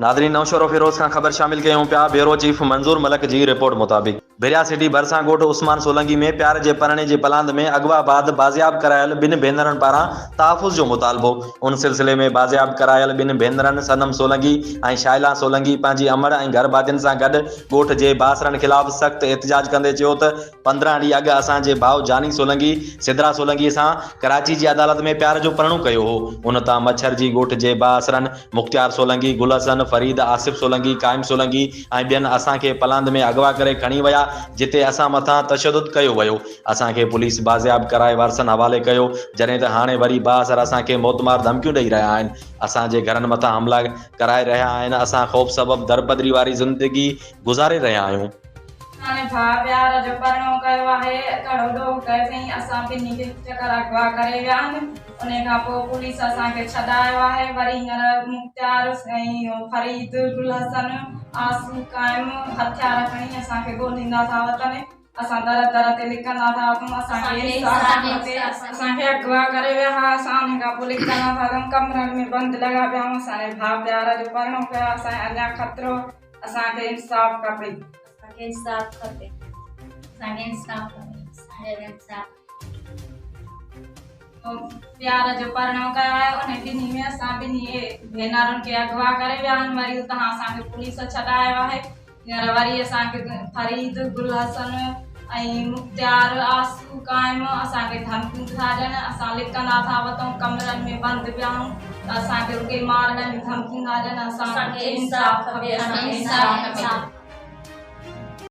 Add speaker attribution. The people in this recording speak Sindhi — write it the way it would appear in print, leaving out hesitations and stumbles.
Speaker 1: ناظرين نوشهروفيروز کان خبر شامل ڪيون پيا بيورو چيف منظور ملڪ جي رپورٽ مطابق ڀريا سٽي ڀرسان ڳوٺ عثمان سولنگي ۾ پيار جي پرڻي جي پلاند ۾ اغوا بعد بازياب ڪرايل ٻن ڀينرن پاران تحفظ جو مطالبو ان سلسلي ۾ بازياب ڪرايل ٻن ڀينرن صنم سولنگي ۽ شائلا سولنگي پنهنجي امڙ ۽ گهرڀاتين سان گڏ ڳوٺ جي بااثرن خلاف سخت احتجاج ڪندي چيو ته 15 ڏينهن اڳ اسان جي ڀاء جاني سولنگي سدرا سولنگي سان ڪراچي جي عدالت ۾ پيار جو پرڻو ڪيو هو ان تان مڇرجي ڳوٺ جي بااثرن مختيار سولنگي، گل حسن، فريد، آصف سولنگي، قائم سولنگي ۽ ٻين اسان کي پلاند ۾ اغوا ڪري کڻي ويا، جتي اسان مٿان تشدد ڪيو ويو. اسان کي پوليس بازياب ڪرائي وارثن حوالي ڪيو، جڏهن ته هاڻي وري بااثر اسان کي موتمار ڌمڪيون ڏئي رهيا آهن، اسان جي گهرن مٿان حملا ڪرائي رهيا آهن، اسان خوف سبب دربدري واري زندگي گذاري رهيا آهيون.
Speaker 2: اسان ڀاء پيار جو پرڻو ڪيو آهي، ڪهڙو ڏوهه ڪيو اٿئين، اسان ٻنهي کي هڪ چڪر اغوا ڪري ويا آهن، انهي کان پوء پوليس اسان کي ڇڏايو آهي، وري هينئر مختيار ۽ اهو فريد، گل حسن، آسو، قائم هٿيار کڻي اسان کي ڳولهيندا ٿا وتن، اسان در در تي لڪندا ٿا وتون، اسان کي انصاف کپي، اسان کي اغوا ڪري ويا ها، اسان انهي کان پوء لڪندا ٿا وتون، ڪمرن ۾ بند لڳا پيا آهيون، اسان جي ڀاء پيار جو پرڻو ڪيو آهي، اسان کي اڃا خطرو، اسان کي انصاف کپي. اسان کي انصاف
Speaker 3: کپي. اسان کي انصاف کپي. اسان کي انصاف
Speaker 2: پيار جو پرڻو ڪيو آهي انهي ٻنهي ۾ اسان ٻنهي ڀينرن کي اغوا ڪري ويا آهن وري اتان اسان کي پوليس ڇڏايو آهي هينئر وري اسان کي فريد گل حسن ۽ مختيار آسو قائم اسان کي ڌمڪيون ٿا ڏين اسان لڪندا ٿا وتون ڪمرن ۾ بند پيا آهيون ته اسان کي رڳي مارڻ جون ڌمڪيون ٿا ڏين اسان کي انصاف کپي اسان کي انصاف کپي.